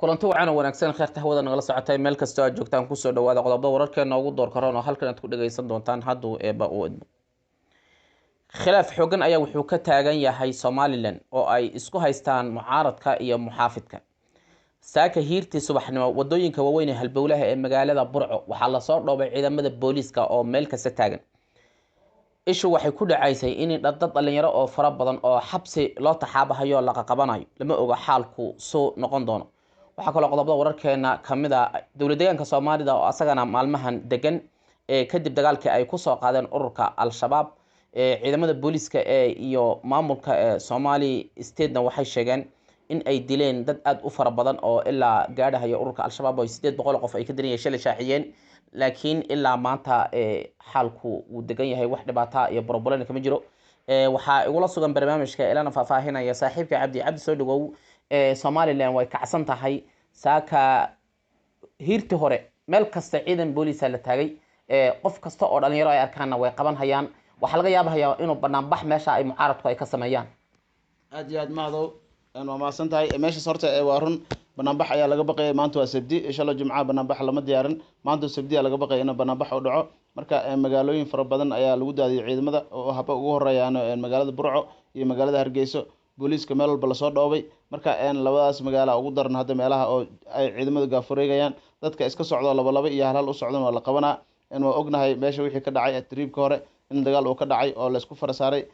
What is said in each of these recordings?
Kulanti wacan oo wanaagsan, kheerta hawada nagala socotay meel kastoo aad joogtaan, kusoo dhawaada qodobada wararkeena ugu door karoon oo halkan aad ku dhageysan doontaan hadduu Eeba u idmo. Khilaaf xoogan ayaa wuxuu ka taagan yahay Somalilan oo ay isku haystaan mucaaradka iyo muxaafidka. Saaka hiirtii subaxnimo wadooyinka waaweyn ee halbowlaha ee magaalada Burco waxaa lasoo dhoobay ciidamada booliiska oo meel kasta taagan. Ishu waxay ku dhacaysay in dad dhalinyaro oo fara badan oo xabsi loo taxaabahayo laqaqabanayo, lama oga xaalku soo noqon doono. Waxaa kaloo qodobada wararkeena kamid a dowlad deegaanka Soomaalida oo asagana maalmahan degan ee kadib dagaalkii ay kusoo qaadeen ururka Al-Shabaab. Ciidamada booliiska ee iyo maamulka ee Somali Statena waxay sheegeen in ay dileen dad aada u fara badan oo ilaa gaadhahaya ururka Al-Shabaab oo 800 qof ay ka dilan shalay shaaciyeen, laakiin ilaa maanta xaalku wuu degan yahay, wax dhibaata iyo broblem kama jiro. Waxaa igula sugan barnaamijka ilana faahfaahinaya saaxiibka Cabdi. Cabdi, soo dhawow. Somalilan way kacsan tahay. Saaka hiirtii hore meel kasta ciidan booliisa la taagay, qof kasta oo dhalinyaro ay arkaanna way qaban hayaan. Waxaa laga yaabahayaa inuu banaanbax meesha ay mucaaradku ay ka sameeyaan. Aad iyo aad, Mahdow, waa mahadsan tahay. Meeshaas horta waa run, banaanbax ayaa laga baqayay. Maanta waa Sabdi, inshallah Jumcaha banaanbax lama diyaarin. Maanta Sabdiya laga baqaya inuu banaanbax u dhaco. Marka magaalooyin fara badan ayaa lagu daadiyay ciidamada oo haba ugu horeeyaan magaalada Burco iyo magaalada Hargeyso. Booliiska meel walba lasoo dhoobay. Marka labadaas magaala ugu daran hadda meelaha oo ay ciidamada gaafureegayaan. Dadka iska socdo laba laba iyo hal hal u socdan waa la qabanaa. Waa ognahay meesha wixii ka dhacay triibka hore, in dagaal uu ka dhacay oo laisku fara saaray.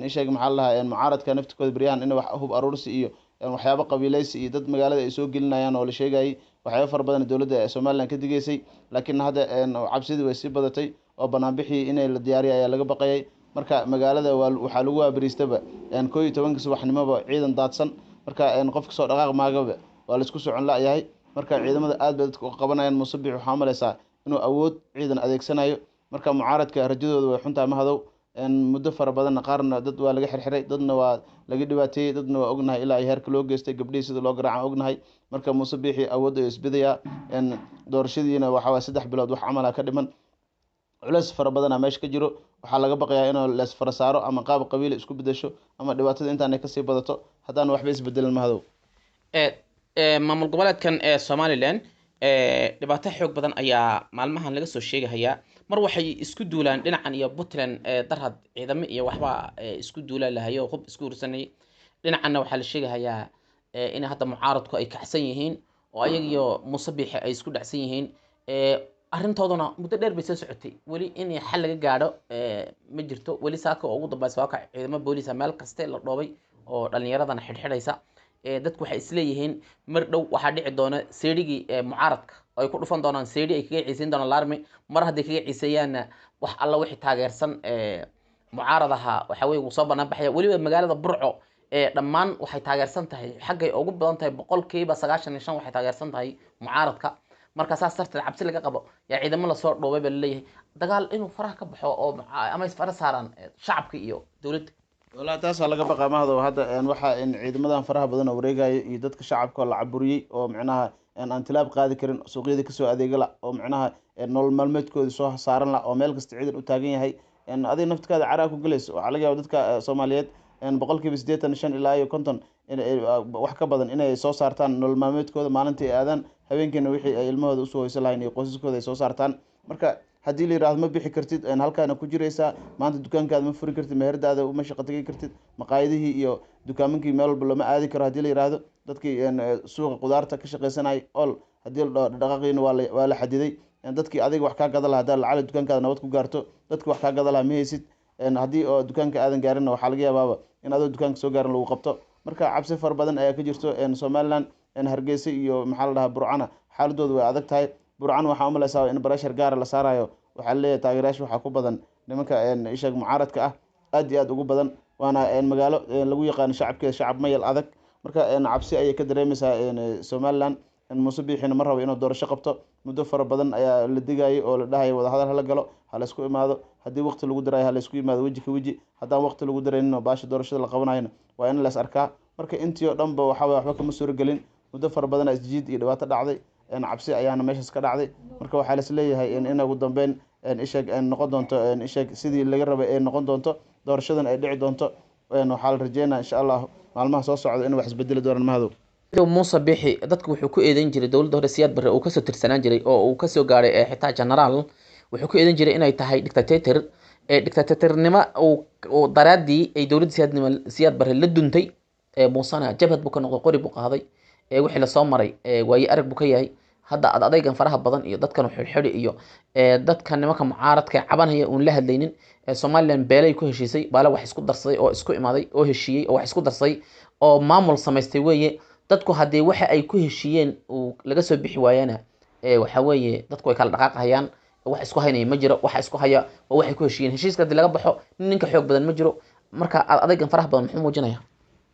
Isheeg, maxaa la dhahaa, mucaaradka naftikooda beryahan in wax hub aruursi iyo waxyaabo qabiileysi iyo dad magaalada ay soo gelinayaan oo la sheegayay, waxyaabo fara badan dowladda Somalilan ka digeysay. Laakiin hadda cabsidii way sii badatay oo banaanbixii inay la diyaariya ayaa laga baqayay. Marka magaalada waxaa lagu waabariistaba 11-ka subaxnimoba ciidan daadsan. Marka qof kasoo dhaqaaq maagaba waa laisku socon la-yahay. Marka ciidamada aad bay dadka u qabanayaan. Musabix waxaa umaleysaa inuu awood ciidan adeegsanayo. Marka mucaaradka rajadooda way xuntahay, Mahadow. Muddo fara badanna qaarna dad waa laga xirxiray, dadna waa laga dhibaateeyey, dadna waa ognahay ilaa ay heerka loo geystay, gabdhihii sida loo garaacan ognahay. Marka Muuse Biixi awoodda ayuu isbidayaa. Doorashadiina waxa waay 3 bilood wax camala ka dhiman. Culeys fara badana meesha ka jiro. Waxaa laga baqayaa inuu leesfara saaro ama qaab qabiila isku bedesho ama dhibaatada intaanay kasii badato haddaan waxba isbedelin, Mahadow. Maamul goboleedkan ee Somalilan dhibaato xoog badan ayaa maalmahan laga soo sheegahayaa. Mar waxay isku duulaan dhinacan iyo Puntland, darhad ciidamo iyo waxba isku duulaan lahayo, hub isku ursanayay. Dhinacanna waxaa la sheegahayaa in hadda mucaaradku ay kacsan yihiin oo ayaga iyo Muuse Biixi ay isku dhacsan yihiin. Arrintooduna muddo dheer bay soo socotay, weli in xal laga gaadho ma jirto. Weli saaka oo ugu dambeysa waa ka ciidamo booliisa meel kaste la dhoobay oo dhalinyaradana xidhxidhaysa. Dadku waxay isleeyihiin mar dhow waxaa dhici doona seedhigii mucaaradka oo ay ku dhufan doonaan seedhi ay kaga ciiseyn doonaan laarmi. Mar hadday kaga ciiseeyaanna, wax alla wixii taageersan mucaaradaha waxa weye wuu soo banaan baxaya. Weliba magaalada Burco dhammaan waxay taageersan tahay, xaggay ugu badan tahay 95% waxay taageersan tahay mucaaradka. Marka saas darteed cabsi laga qabo yaa ciidamo lasoo dhoobay baa laleeyahay dagaal inuu faraha ka baxo oo ama isfara saaraan shacabka iyo dowladda. Wallahi taasaa laga baqaa, Mahdow. Hadda waxa ciidamadan faraha badan oo wareegaya iyo dadka shacabka oo la caburiyey oo micnaha aan tilaab qaadi karin, suuqyada kasoo adeega la oo micnaha nolol maalmeedkooda soo saaran la oo meel kasta ciidan u taagan yahay, adiga naftigaada caraa ku gelayso. Waxaa laga yaaba dadka Soomaaliyeed 85% ilaa iyo 50 wax ka badan inay soo saartaan nolol maalmeedkooda maalintii ay aadaan, habeenkiina wixii ay ilmahooda usoo hoysan lahayn iyo qoysaskooda ay soo saartaan. Marka haddii la yidhahdo ma bixi kartid, halkaana ku jiraysaa, maanta dukaankaada ma furi kartid, meherdaada uma shaqo tegi kartid, maqaayadihii iyo dukaamankii meel walba looma aadi karo haddii la yidhaahdo, dadkii suuqa qudaarta ka shaqaysanayay ol haddii la dhaho dhaqaaqiina waa la xadiday, dadkii adiga wax kaa gadan lahaa, haddaa lacala dukaankaada nabad ku gaarto, dadkii wax kaa gadan lahaa ma haysid. Haddii oo dukaanka aadan gaarinna, waxaa laga yaabaaba in adoo dukaanka soo gaarin lagu qabto. Marka cabsi fara badan ayaa ka jirto Somaliland. Hargeysa iyo maxaa la dhahaa Burcana xaaladooda way adag tahay. Burcana waxaa umaleysaa in pressure gaara la saarayo. Waxaa laleeyahay taageerayaasha waxaa ku badan nimanka isheeg mucaaradka ah, aad iyo aad ugu badan, waana magaalo lagu yaqaano shacabkeeda shacab mayal adag. Marka cabsi ayay ka dareemeysaa Somaliland. Muuse Biixina ma rabo inuu doorasho qabto. Muddo fara badan ayaa la digayay oo la dhahaya wadahadal hala galo, ha laysku imaado. Haddii waqti lagu darayo, ha laysku yimaado weji ka weji. Haddaan waqti lagu daraynin baasha doorashada la qabanayona, waa in lays arkaa. Marka intii oo dhan ba waxaa waxba kama suuragelin. Muddo fara badan isjiid iyo dhibaato dhacday, cabsi ayaana meeshaas ka dhacday. Marka waxaa las leeyahay in ugu dambeyn isheeg noqon doonto, isheeg sidii laga rabay ay noqon doonto, doorashadan ay dhici doonto. Waxaa la rajeynaya, insha Allah, maalmaha soo socda in wax isbedeli doonaan, Mahadow. Muuse Bixi dadku wuxuu ku eedeyn jiray dowladda hore Siyaad Barre uu kasoo tirsanaan jiray oo uu kasoo gaaray xitaa generaal, wuxuu ku eedeyn jiray inay tahay dictator, dictatornimo uu daraadii ay dowladda Siyaadnimo Siyaad Barre la duntay. Muusena jabhad buu ka noqday, qori buu qaaday, wixii lasoo maray waaye arag buu ka yahay. Hadda ad adaygan faraha badan iyo dadkan xidhxidhi iyo dadka nimanka mucaaradka ee cabanaya uun la hadlaynin. Somaliland beelay ku heshiisay, baale wax isku darsaday oo isku imaaday oo heshiiyey oo wax isku darsaday oo maamul samaystay weeye. Dadku haddii waxa ay ku heshiiyeen uu laga soo bixi waayana, waxa weeye dadku way kala dhaqaaqahayaan. Wax isku haynaya ma jiro, waxa isku haya waa waxay ku heshiiyeen. Heshiiska haddii laga baxo, ninka xoog badan ma jiro. Marka ad adaygan faraha badan muxuu muujinaya?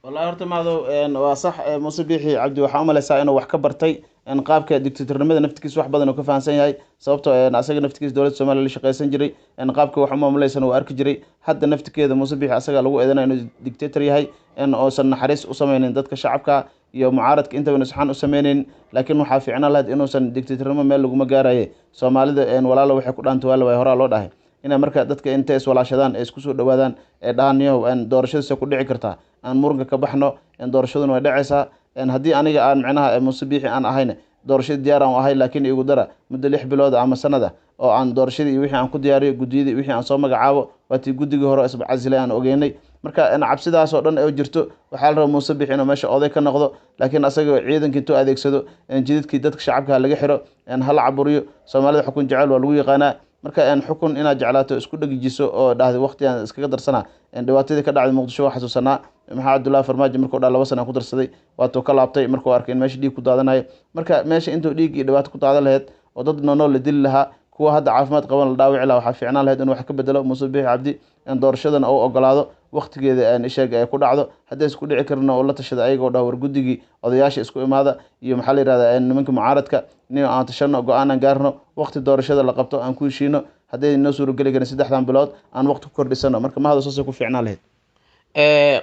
Wallahi horta Mahdow, waa sax. Muuse Biixi Cabdi waxaa umaleysaa inuu wax ka bartay qaabka dictatornimada, naftigiisa wax badan uu ka fahansan yahay, sababtoo asaga naftigiisa dowladda Soomaaliya la shaqeysan jiray, qaabka wax u maamuleysana uu arki jiray. Hadda naftigeeda Muuse Biixi asaga lagu eedanaya inuu dictator yahay, oosan naxariis u sameynin dadka shacabka iyo mucaaradka intaba saxan u sameynin. Laakiin waxaa fiicnaan lahayd inuusan dictatornimo meel laguma gaaraye. Soomaalida walaalo waxay ku dhaanta waa horaa loo dhahay inay marka dadka intay iswalaashadaan ee isku soo dhawaadaan ee dhahaan, yahow, doorashadiisa ku dhici kartaa, aan muranka ka baxno, doorashaduna way dhacaysaa. Haddii aniga aan micnaha Muuse Biixi aan ahayn, doorashadii diyaar aan u ahay, laakiin igu dara muddo 6 bilood ama sanad ah oo aan doorashadii iyo wixii aan ku diyaariyo, guddiyadii wixii aan soo magacaabo. Waatii guddigii hore iscasilay aan ogeynay. Marka cabsidaas oo dhan oo jirto, waxaa la rabaa Muuse Biixi inuu meesha oday ka noqdo, laakiin asaga ciidanka intuu adeegsado jidadkii dadka shacabka ha laga xiro, hala caburiyo. Soomaalida xukun jecel waa lagu yaqaanaa. Marka xukun inaad jeclaato, isku dhegijiso oo dhahday waqtigaan iskaga darsanaa, dhibaatadii ka dhacday Muqdisho waa xasuusanaa. Maxaa Cabdullahi Farmaajo markuu dhaa 2 sana ku darsaday, waatuu ka laabtay markuu arkay in meesha dhiig ku daadanayo. Marka meesha intuu dhiig iyo dhibaato ku daadan lahayd oo dad noonool la dili lahaa, kuwa hadda caafimaad qaban la dhaawici lahaa, waxaa fiicnaan lahayd inuu wax ka bedelo Muuse Biixi Cabdi, in doorashadana uu ogolaado waqtigeeda isheeg ay ku dhacdo. Haddii isku dhici karina, oo la tashada ayagoo dhaha, war guddigii odayaasha isku imaada iyo maxaa la yihahdaa nimanka mucaaradka, nin aan tashano, go-aan aan gaarno, waqti doorashada la qabto aan ku heshiino. Hadday noo suurageli karin 3dan bilood, aan waqti ku kordhisano. Marka mahada saasay ku fiicnaan lahayd.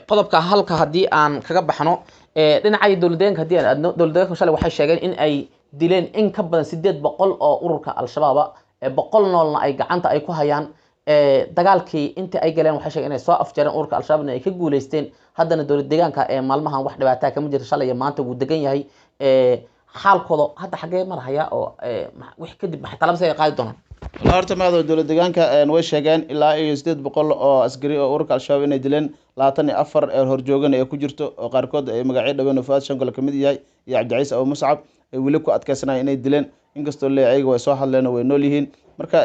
Qodobka halka haddii aan kaga baxno, dhinaca dowladdeeganka haddii aan aadno, dowladdeeganka shalay waxay sheegeen in ay dileen in ka badan 800 oo ururka Al-Shabaaba, 100 noolna ay gacanta ay ku hayaan. Dagaalkii intii ay galeen waxay sheegeen inay soo afjareen ururka Al-Shabaabna ay ka guuleysteen. Haddana dowlad deegaanka ee maalmahan wax dhibaataa kama jirto, shalay iyo maanta wuu degan yahay. Xaalkooda hadda xaggee marhaya oo wix kadib maxay talabsi ay qaadi doonaan? Wallahi horta Mahado, dowlad deegaanka way sheegeen ilaa iyo 800 oo askari oo ururka Al-Shabaab inay dileen, 24 ee horjoogan ee ku jirto, oo qaarkood ay magacyo dhaween oo Fuaad Shankole kamid yahay iyo Cabdiciise Abu Muscab, ay weli ku adkeysanayaan inay dileen, inkastoo le ayaga way soo hadleen oo way nool yihiin. Marka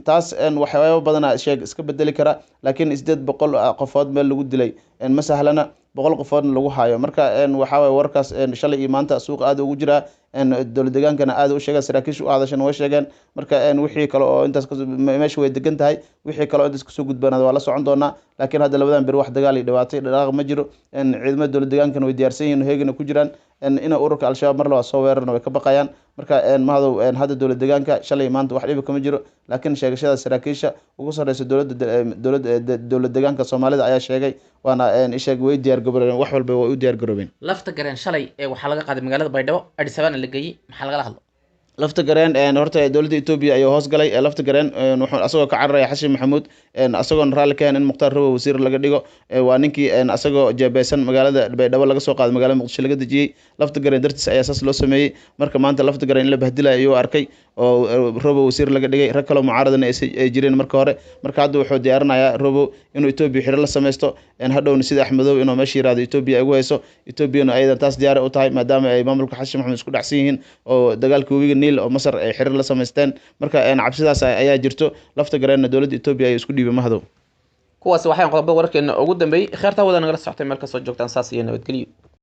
taas waxyaabo badana sheeg iska bedeli kara, laakiin 800 qofood meel lagu dilay ma sahlana, 100 qofoodna lagu hayo. Marka waxaa waye warkaas shalay iyo maanta suuqa aad ugu jiraa, dowlad deegaankana aad u sheegeen, saraakiisha u hadashana way sheegeen. Marka wixii kale oo intaas meesha way degan tahay, wixii kale oo intaas kasoo gudbanaada waa la socon doonaa. Laakiin hadda labadan beri wax dagaal iyo dhibaato iyo dhaqaaq ma jiro. Ciidamada dowlad deegaankana way diyaarsan yihiin, heegana ku jiraan ina ururka Al-Shabaab mar labaad soo weerarna way ka baqayaan. Marka Mahadow, hadda dowlad deegaanka shalay maanta wax dhiba kama jiro, laakiin sheegashada saraakiisha ugu sarreysa dowladda dowlad deegaanka Soomaalida ayaa sheegay, waana isheeg way diyaar garoobeen, wax walba way u diyaar garoobeen. Lafta Gareen shalay waxaa laga qaaday magaalada Baydhabo, Addis Ababana la geeyey. Maxaa lagala hadlo? Lafta Gareen horta dowladda Etoobiya ayuu hoos galay. Lafta Gareen wuxuu asagoo ka cararaya Xashin Maxamuud, asagoon raalli ka ahayn in Mukhtaar Robow wasiir laga dhigo. Waa ninkii asagoo jeebeysan magaalada Baydhabo laga soo qaaday, magaalada Muqdisho laga dejiyey. Lafta Gareen dartiis ayaa saas loo sameeyey. Marka maanta Lafta Gareen in la bahdilayo ayuu arkay oo Robow wasiir laga dhigay, rag kaloo mucaaradana ay jireen marka hore. Marka hadda wuxuu diyaarinayaa Robow inuu Etoobiya xiro la sameysto, hadhowna sida Axmedow inuu meesha yiraahdo Etoobiya ay ugu hayso. Etoobiyana ayadan taas diyaar u tahay, maadaama ay maamulka Xashin Maxamuud isku dhacsan yihiin oo dagaalka webiga Niil oo Masar ay xiriir la samaysteen. Marka cabsidaas ayaa jirto. Lafta Gareenna dowladda Etoobiya ayuu isku dhiibay, Mahdow. Kuwaasi waxay qodobada wararkeena ugu dambeeyey. Kheerta wada nagala socotay meel kastoo joogtaan, saas iyo nabadgelyo.